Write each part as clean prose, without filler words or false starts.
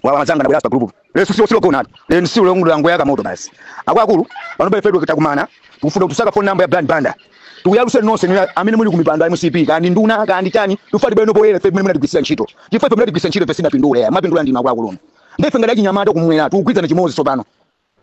Wawazanga na pa group. Leso sio sio kona. Leo sio leo ngulo yaka moto basi. Akuluakulu panopa ife takumana tikufuna kutusaka phone number ya Brian Banda. Tikuyaluse nonse amene muli kumipando ya MCP kandi nduna kandi chani tufati beno poyera ife mene munatigwiritsira ntchito. Chifukwa ife munatigwiritsira ntchito ife sinapindule. Mapindula ndi akuluakulu. Ndife ngati achinyamata kumwera tikugwirizana chimodzi tsopano.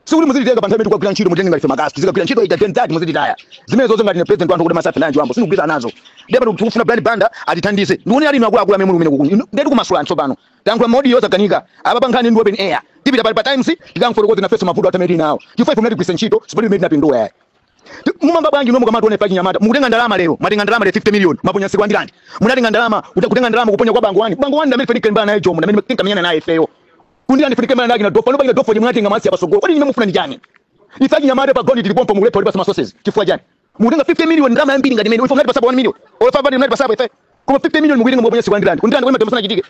Sikuti muzititenga pa nthawi imene tikugwira ntchito mutenge ngati ife makasu tizikagwira ntchito ita 10:30 muzititaya. Zimene zonse ngati ne president wanthu kuti masafe nanji wambo sindigwirizana nazo. Ndipo tikufuna Brian Banda atithandize. Ndikuone ali akuluakulu amene muli kumene kuku. Ndetu kumasula tsopano. Tankhula modi yosakanika. Apa pankhani ndi open air. Tipita pali pa Times tikamfotokoze nafeso mavuto atamene nawo. Chifukwa ife munatigwiritsa ntchito sipali imene tinapindula. Mumamba bwanji nomwe kamati one pachinyamata mukutenga ndalama lero matenga ndalama le 50 million maponya siku andilandi munatenga ndalama kutenga ndalama kuponya kwa bango wani bango wani ndamene fenike mbana naye jomo ndamene tinkamenyana naye ifeyo kundilandi fenike mbana naye na dofa nobanga dofa munatenga masi apasogolo kodi nimemufuna ndi chani ife achinyamata pa ground tilipompo mukulepo pa sources chifukwa chani mukutenga 50 million ndalama yambiri ngati imene ife munati pasapo 1 million or 500 munati pasapo ife koma 50 million mukutenga mukuponya siku andilandi kundilandi kwema demo sana chitike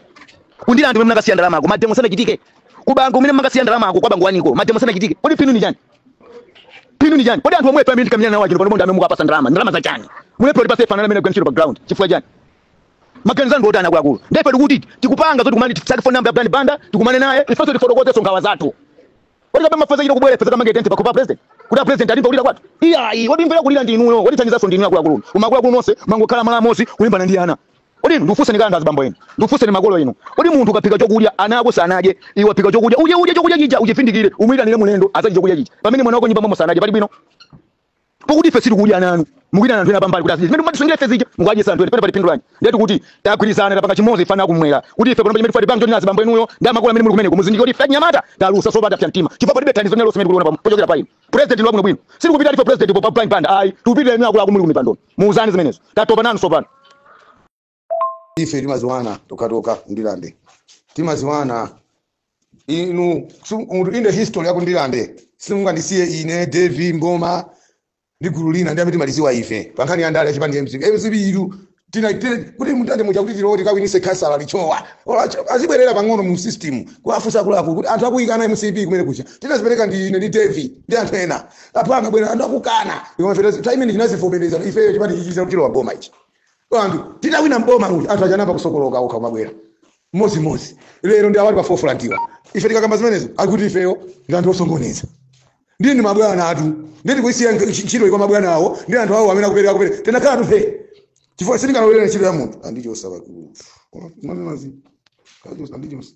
kundilandi kwema mnakasiya ndalama ako mademo sana chitike kubango mene mnakasiya ndalama ako kwa bango waniko mademo sana chitike kodi pinu ni chani pinu ni jani. Kodi anthu omwe pamene tikamenya nawo achilo pano amene mukapasa ndalama ndalama za chani mulepo lipase fanana amene kugwira ntchito pa ground chifukwa chani maganizo anu otani akuluakulu ndife tikuti tikupanga zoti kumani tisake phone number ya Brian Banda tikumane naye ifeso tifotokoze nkhawa zathu kodi kapena mafuza chito kubwera ifeso kamange tente pakupa president kuti president alimba kulira kwathu iyayi kodi mvera kulira ndi inuyo kodi thandizaso ndi inuyo akuluakulu umakuluakulu nonse mangokhala mala amosi kulimbana ndi ana kodi ndikufunse ni kanthu azibambo inu ndikufunse ni makolo inu kodi munthu ukaphika chokudya ana ako sanadye iwe waphika chokudya udye udye chokudya chija uchifindikire umuyitanire mulendo azadye chokudya chija pamene mwana wako nyumba momwe sanadye pali bwino pokuti ife sitikudya ana anu mukuyitana anthu ena pambali kuti azidye zimene mumatisungire ife zija mukuwadyetsa anthu ena pene pali phindu lanji ndetu kuti tagwirizana tapanga chimodzi ife ana akumwera kuti ife pano pamene tifati bangi chonena azibambo inuyo ndi amakolo amene muli kumeneko muzindikire kuti ife achinyamata talusa sopanda pya mtima chifukwa palibe thandizo lililonse limene tikuliona pochokera pa inu president ndi wabwinobwino sitikupita ife president pa Brian Banda ayi tikupitira inu akuluakulu muli kumipandoni muuzane zimenezo tatopa nanu tsopano. Ife timaziwana tokatoka ndilande timaziwana inu in the history yako ndilande simungandisiye ine Devi Mboma ndi gulu lina ndi amene timaliziwa ife pankhani ya ndale yachipani MCP MCP ilu tina kuti mutande muja kuti tiloti kawinise khasala lichowa azibwerera pang'ono mu system kuafusa akuluakulu kuti anthu akuyikana MCP kumene kucha tinazipereka ndi ine ndi Devi ndi anthu ena apanga bwera anthu akukana time imene tinazivomereza ifeyo chipani ichi chilowa boma ichi anthu titawina mboma uyu anthu achanamba kusokoloka okha kumabwera mmodzi lero ndi awali pa forefrontiwa ife tikakamba zimenezo akuti ifeyo ndi anthu osongoneza ndiye ndi mabwana athu ndiye tikuisiya ntchito ikwa mabwana awo ndi anthu awo amene akupereka akupereka tinakhala tufe chifukwa sindingalowelera ntchito ya munthu andichosa pakulu mazi andichosa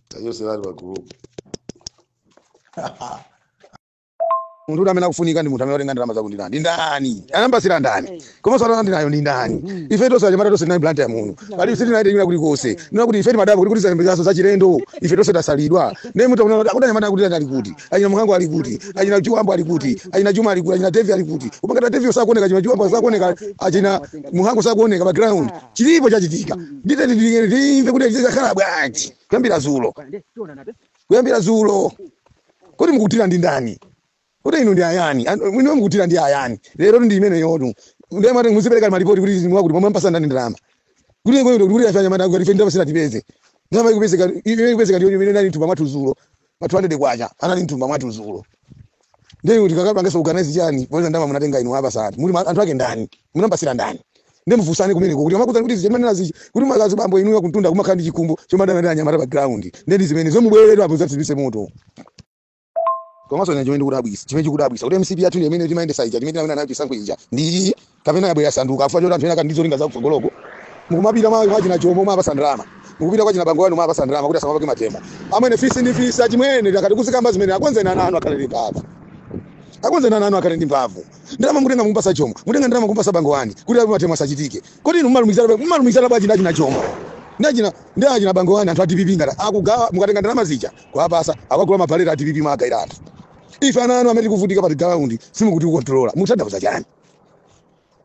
tachoseratu pakulu munthu uti amene akufunika ndi munthu amene watenga ndalama zakuti ndi ndani anambasira ndani komanso atana ndinayo ndi ndani ife tonse anyamata tonse tinali Blantyre muno pali sitinaite ina kulikonse ndina kuti ife timadabwa kuti kuti zalembezaso zachilendo ife tonse tasalidwa ndiye munthu akuti akuti anyamata akuti ali kuti achina Mhango ali kuti achina Chiwambo ali kuti achina Juma ali kuti achina Devi ali kuti upangata Devi sakuoneka achina Chiwambo sakuoneka achina Mhango sakuoneka pa ground chilipo chachitika ndite ndimve kuti chizakhala bwanji kuyambira zulo kuyambira zulo kuti mukutira ndi ndani kuti inu ndi ayani inu mukutira ndi ayani lero ndi imene yotu ndiye mwati muzipereka malipoti kuti zimwa kuti momwe mpasa ndani ndalama kuti ngo kuti afanya mwana kuti ndalama sina tipeze ndalama ikupezeka imene ikupezeka ndiyo imene nali mthumba mwathu zulo ma 200 kwacha anali mthumba mwathu zulo ndiye kuti kakapanga organize chani poza ndalama munatenga inu apa sati muli anthu ake ndani munambasira ndani ndiye mufusane kumeneko kuti amakuza kuti zimene nazi kuti makazi bambo inu yakuntunda kumakhala ndi chikumbo chomadana anyamata pa ground ndiye ndi zimene zomubwerera apo zatibise moto komanso ine chimene ndikudabwisa chimene chikudabwisa kuti MCP yathu ndi imene timayendesa ija chimene tinawina nayo chisankho ija ndi iyi kapena yabwera sanduka afuwa choti anthu ena kandizolinga zakutsogoloko mukumapita mwachina chomo mwapasa ndalama mukupita kwa china bango wanu mwapasa ndalama kuti asamapake matemo amwene fisi ndi fisi achimwene akati kuzikamba zimene akonzeni ana anu akhale ndi mphamvu akonzeni ana anu akhale ndi mphamvu ndalama mukutenga mukupasa chomo mutenga ndalama mukupasa bango wani kuti apo matemo asachitike kodi inu mumalumikizana bwanji ndi achina chomo ndi achina bango wani anthu a DPP ngati akugawa mukatenga ndalama zija kuwapasa akagula mabaleta a DPP mwagaira anthu ife ana anu amene tikuvutika pa ground simukuti kukontrola mukutanthauza chani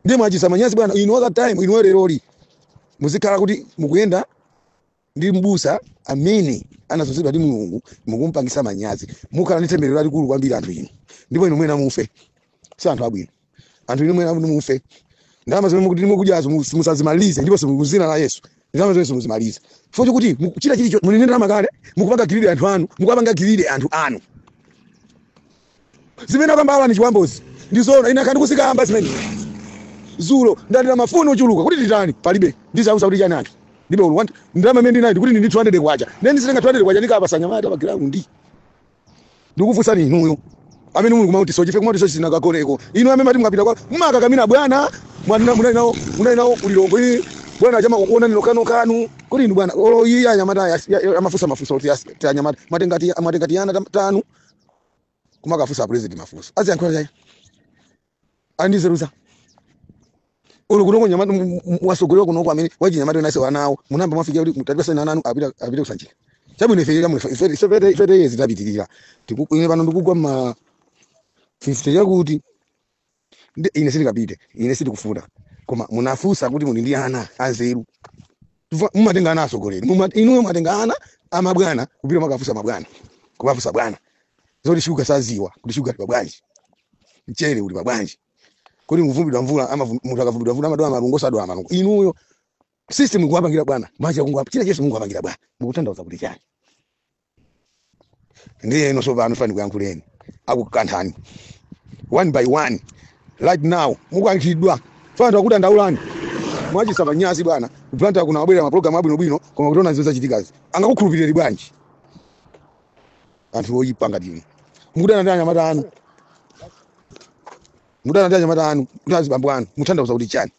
ndiye mwachisa manyazi bwana inu other time inu leroli muzikhala kuti mukuyenda ndi mbusa amene anazozedwa ndi Mulungu mukumpangisa manyazi mukhala ndi temberero lalikulu kwambiri anthu inu ndipo inu mwena mufe si anthu abwino anthu inu mwena mufe ndalama zimene mukuti mukudyazo musazimalize ndipo simukuzina la Yesu ndalama zimene simuzimalize chifukwa chokuti china chilicho muli ndi ndalama kale mukupanga greedy anthu anu mukupanga greedy anthu anu zimene akamba awa ni chiwambozi ndizoona ine akandi kuzikamba zimene zulo ndalira mafoni ochuluka kuti titani palibe ndizauza kuti chani anthu Ndibe ulu want ndalama imene ndinayi ndikuti ndi 200 kwacha. Ndiye ndizitenga 200 kwacha ndikapasa anyamata pa ground. Ndikufunsani inuyo amene muli kumauti soche, ife kumauti soche sinakagoneko. Inu amene mati mukapita kwa mumakakamira bwana, munali nawo kulilongo ili bwana chama kukuona nino kano kanu kuti inu bwana olo iyi anyamata amafusa mafuso kuti ti anyamata mwatenga tiyana tanu kumakafusa president mafuso aziyankhula chai andizeruza ulo kunoko nyamata wasogolera kunoko amene wachinyamata wenase wanawo munamba mwafikia kuti mutatipasani ananu apite kusanjika. Chabwino, ife ife ife ife yezi tapitirira. Ine pano ndikugwa ma 50 chakuti ine sindikapite, ine sindikufuna, koma munafusa kuti muli ndi ana anzeru. Mumatenga ana asogoleri, inuyo mumatenga ana amabwana kupita makafusa mabwana, kumafusa bwana zoti shuga saziwa kuti shuga ali pabwanji, mchere uli pabwanji, kuti muvumbidwa mvula ama munthu akavumbidwa mvula amadwala malungo, sadwala malungo. Inuyo system ikuwapangira bwana machi akungu china chese Mungu apangira bwana, mukutanthauza kuti chani? Ndiye ino sopano fani kuyankhuleni akukanthani one by one right now, mukankhidwa fana akudandaulani mwachisa panyasi bwana kuplanta kuna wabwera mapulogalamu abwinobwino, koma kutiona zinthu zachitikazi angakukhulupirire bwanji anthu oyipa ngati inu? Mukudana ndi anyamata anu, mukudana ndi anyamata anu ndi azibambo anu, muthandauza kuti chani?